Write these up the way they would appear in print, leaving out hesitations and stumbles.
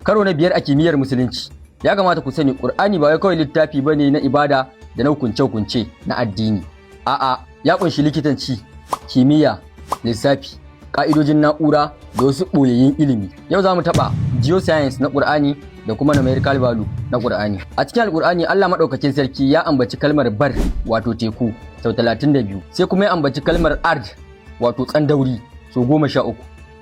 Karo na biyar a kimiyyar Musulunci. Ya kamata ku sani, Qur'ani ba wai kawai littafi bane na ibada da na hukunce-hukunce na addini. A'a, ya kunshi likitanci, kimiyya, lissafi, ka'idojin na'ura da wasu ɓoyayyun ilimi. Yau za mu taɓa geoscience na Qur'ani da kuma numerical value na Qur'ani. A cikin Alƙur'ani, Allah Maɗaukakin Sarki ya ambaci kalmar bar, wato teku, sau 32, sai kuma ya ambaci kalmar ard, wato tsandauri, sau 13.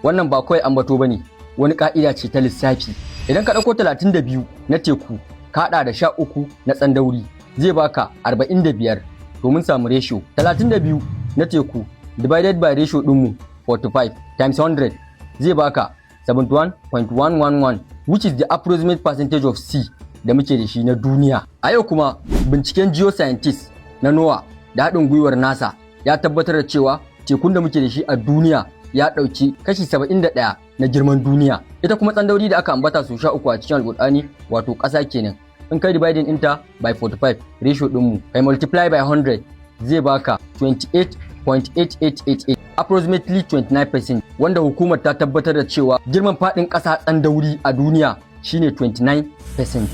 Wannan ba kawai ambato bane, wani ka'ida ce ta lissafi. Idan ka ɗauko 32 na teku ka haɗa da 13 na tsandauri, zai baka 45. Domin samu ratio, 32 na teku divided by ratio ɗinmu 45 times 100 zai baka 71.111, which is the approximate percentage of sea da muke da shi na duniya. A yau kuma, binciken geoscientist na NOAA da haɗin gwiwar NASA ya tabbatar da cewa tekun da muke da shi a duniya ya ɗauki kashi 71 na girman duniya. Ita kuma tsandauri da aka ambata su 13 a cikin Alƙur'ani, wato ƙasa kenan, in kai dividing ɗinta by 45, ratio ɗinmu, kai multiply by 100, zai baka 28.8888, approximately 29%, wanda hukumar ta tabbatar da cewa girman faɗin ƙasa tsandauri a duniya shine 29%.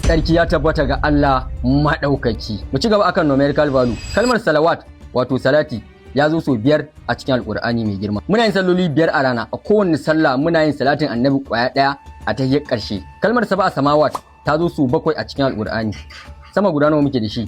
Tsarki ya tabbata ga Allah Maɗaukaki. Mu ci gaba akan numerical value. Kalmar salawat, wato salati, ya zo sau biyar a cikin Alkur'ani mai girma. Muna yin salloli biyar a rana. A kowanne sallah muna yin salatin Annabi kwaya ɗaya a tahiyyar ƙarshe. Kalmar sab'a samawat ta zo sau bakwai a cikin Alkur'ani. Sama guda nawa muke da shi?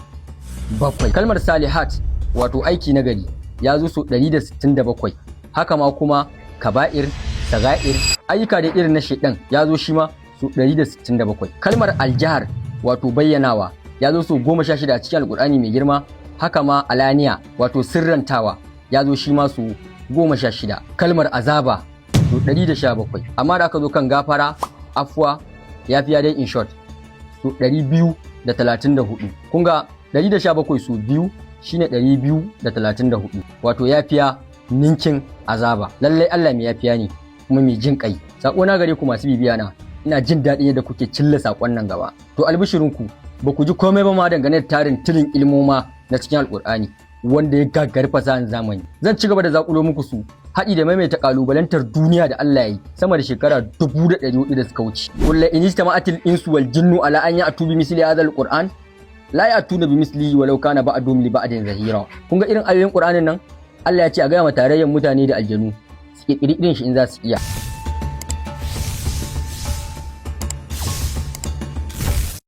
Bakwai. Kalmar salihat, wato aiki na gari, ya zo sau 167. Haka ma kuma kaba'ir, saga'ir, ayyuka da irin na shaidan, ya zo shi ma sau 167. Kalmar aljahar, wato bayyanawa, ya zo sau 16 a cikin Alkur'ani mai girma. Haka ma alaniya, wato sirrantawa, ya zo shi ma su 16. Kalmar azaba su 117. Amma da aka zo kan gafara, afuwa, yafiya dai in short, su 234. Kun ga 117 su biyu shine 234, wato yafiya ninkin azaba. Lallai Allah mai yafiya ne kuma mai jin kai. Sako na gare ku masu bibiya na, ina jin daɗin yadda kuke cilla sakon nan gaba. To albishirinku, ba ku ji komai ba ma dangane da tarin tilin ilmoma na cikin Alkur'ani wanda ya gagari fasahan zamani. Zan ci gaba da zakulo muku su, haɗi da maimaita kalubalantar duniya da Allah ya yi sama da shekara 1400 da suka wuce: Qul inijtama'atil insu wal jinnu ala an ya'tu bi misli hadha alquran la ya'tuna bi mislihi walau kana ba'dhum li ba'din zahira. Kun ga irin ayoyin Qur'anin nan, Allah ya ce a gaya ma tarayyar mutane da aljanu su kirkiri irin shi in za su iya.